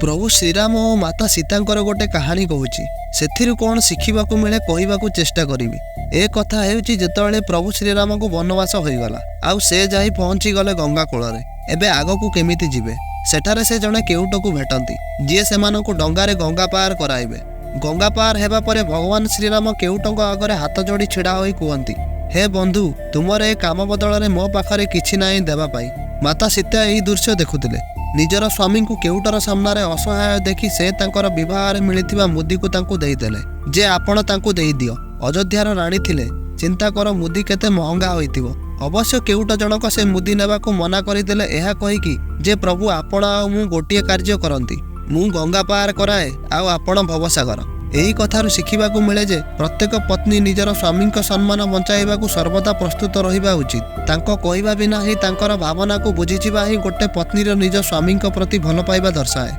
ପ୍ରଭୁ ଶ୍ରୀରାମ ଓ ମାତା ସୀତାଙ୍କର ଗୋଟେ କାହାଣୀ କହୁଛି। ସେଥିରୁ କ'ଣ ଶିଖିବାକୁ ମିଳେ କହିବାକୁ ଚେଷ୍ଟା କରିବି। ଏ କଥା ହେଉଛି ଯେତେବେଳେ ପ୍ରଭୁ ଶ୍ରୀରାମଙ୍କୁ ବନବାସ ହୋଇଗଲା ଆଉ ସେ ଯାଇ ପହଞ୍ଚିଗଲେ ଗଙ୍ଗା କୂଳରେ। ଏବେ ଆଗକୁ କେମିତି ଯିବେ? ସେଠାରେ ସେ ଜଣେ କେଉଟକୁ ଭେଟନ୍ତି, ଯିଏ ସେମାନଙ୍କୁ ଡଙ୍ଗାରେ ଗଙ୍ଗା ପାର କରାଇବେ। ଗଙ୍ଗା ପାର ହେବା ପରେ ଭଗବାନ ଶ୍ରୀରାମ କେଉଟଙ୍କ ଆଗରେ ହାତ ଯୋଡ଼ି ଛିଡ଼ା ହୋଇ କୁହନ୍ତି, ହେ ବନ୍ଧୁ, ତୁମର ଏ କାମ ବଦଳରେ ମୋ ପାଖରେ କିଛି ନାହିଁ ଦେବା ପାଇଁ। ମାତା ସୀତା ଏହି ଦୃଶ୍ୟ ଦେଖୁଥିଲେ। ନିଜର ସ୍ୱାମୀଙ୍କୁ କେଉଟର ସାମ୍ନାରେ ଅସହାୟ ଦେଖି ସେ ତାଙ୍କର ବିବାହରେ ମିଳିଥିବା ମୁଦିକୁ ତାଙ୍କୁ ଦେଇଦେଲେ ଯେ ଆପଣ ତାଙ୍କୁ ଦେଇଦିଅ। ଅଯୋଧ୍ୟାର ରାଣୀ ଥିଲେ, ଚିନ୍ତା କର ମୁଦି କେତେ ମହଙ୍ଗା ହୋଇଥିବ। ଅବଶ୍ୟ କେଉଟ ଜଣକ ସେ ମୁଦି ନେବାକୁ ମନା କରିଦେଲେ ଏହା କହିକି ଯେ ପ୍ରଭୁ, ଆପଣ ଆଉ ମୁଁ ଗୋଟିଏ କାର୍ଯ୍ୟ କରନ୍ତି, ମୁଁ ଗଙ୍ଗା ପାର କରାଏ ଆଉ ଆପଣ ଭବସାଗର। ଏହି କଥାରୁ ଶିଖିବାକୁ ମିଳେ ଯେ ପ୍ରତ୍ୟେକ ପତ୍ନୀ ନିଜର ସ୍ୱାମୀଙ୍କ ସମ୍ମାନ ବଞ୍ଚାଇବାକୁ ସର୍ବଦା ପ୍ରସ୍ତୁତ ରହିବା ଉଚିତ। ତାଙ୍କ କହିବା ବିନା ହିଁ ତାଙ୍କର ଭାବନାକୁ ବୁଝିଯିବା ହିଁ ଗୋଟେ ପତ୍ନୀର ନିଜ ସ୍ୱାମୀଙ୍କ ପ୍ରତି ଭଲ ପାଇବା ଦର୍ଶାଏ।